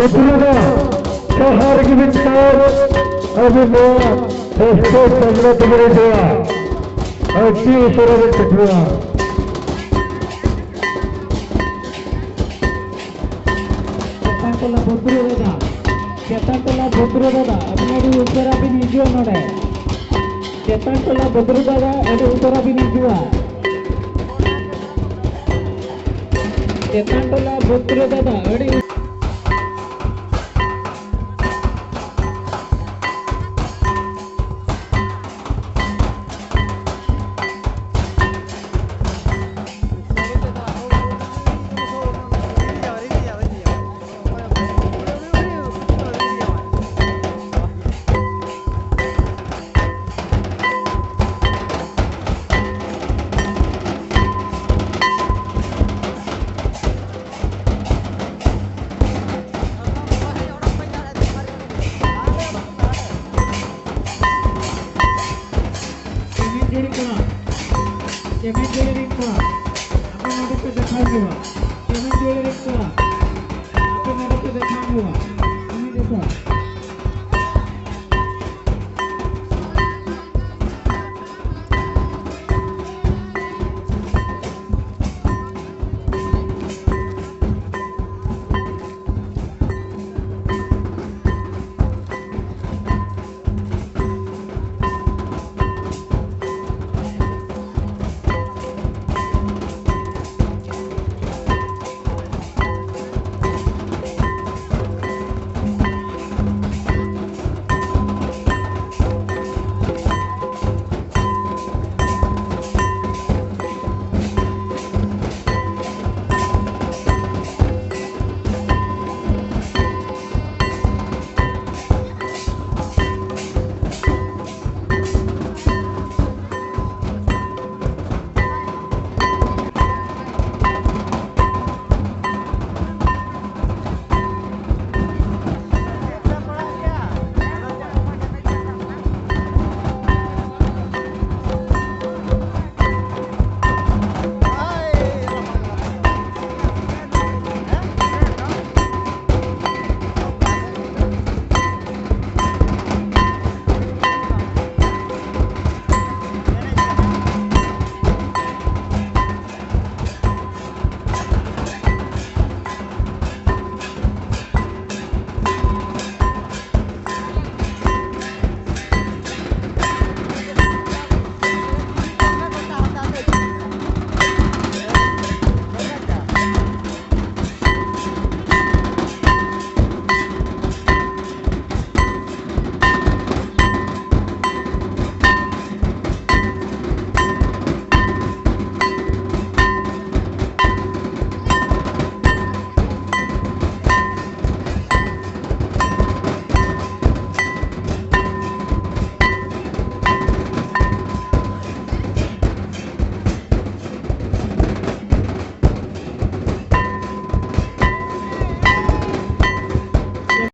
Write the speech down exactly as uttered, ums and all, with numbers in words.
ᱩᱛᱱᱟᱹᱣ ᱫᱚ ᱥᱟᱦᱟᱨ ᱜᱮ ᱢᱤᱫᱴᱟᱝ ᱟᱵᱚ ᱱᱚᱣᱟ ᱥᱴᱮᱴ ᱵᱟᱝᱞᱟ ᱛᱮᱵᱚᱱ ᱩᱫᱩᱜᱟ᱾ ᱟᱹᱰᱤ ᱩᱥᱟᱹᱨᱟ ᱵᱚᱱ ᱥᱮᱴᱮᱨᱚᱜᱼᱟ᱾ ᱪᱮᱛᱟᱱ ᱴᱚᱞᱟ ᱵᱷᱚᱫᱨᱚ ᱫᱟᱫᱟ, ᱪᱮᱛᱟᱱ ᱴᱚᱞᱟ ᱵᱷᱚᱫᱨᱚ ᱫᱟᱫᱟ, ᱟᱹᱵᱤᱱ ᱟᱹᱰᱤ ᱩᱥᱟᱹᱨᱟ ᱵᱤᱱ ᱦᱤᱡᱩᱜᱼᱟ ᱱᱚᱰᱮ᱾ ᱪᱮᱛᱟᱱ ᱴᱚᱞᱟ ᱵᱷᱚᱫᱨᱚ ᱫᱟᱫᱟ, ᱟᱹᱰᱤ ᱩᱥᱟᱹᱨᱟ ᱵᱤᱱ ᱦᱤᱡᱩᱜᱼᱟ᱾ ᱪᱮᱛᱟᱱ ᱴᱚᱞᱟ ᱵᱷᱚᱫᱨᱚ ᱫᱟᱫᱟ, ᱟᱹᱰᱤ ᱩᱥ- ᱪᱮᱢᱮᱱ ᱡᱩᱲᱤ ᱠᱚᱲᱟ, ᱪᱮᱢᱮᱱ ᱡᱩᱲᱤ ᱨᱤᱱ ᱠᱚᱲᱟ, ᱟᱯᱮ ᱱᱚᱰᱮ ᱯᱮ ᱫᱮᱠᱷᱟᱣ ᱧᱚᱜᱼᱟ᱾ ᱪᱮᱢᱮᱱ ᱡᱩᱲᱤ ᱨᱤᱱ ᱠᱚᱲᱟ, ᱟᱯᱮ ᱱᱚᱰᱮ ᱯᱮ ᱫᱮᱠᱷᱟᱣ ᱧᱚᱜᱼᱟ᱾ ᱪᱮᱢᱮᱱ ᱡᱩᱲᱤ ᱠᱚᱲᱟ᱾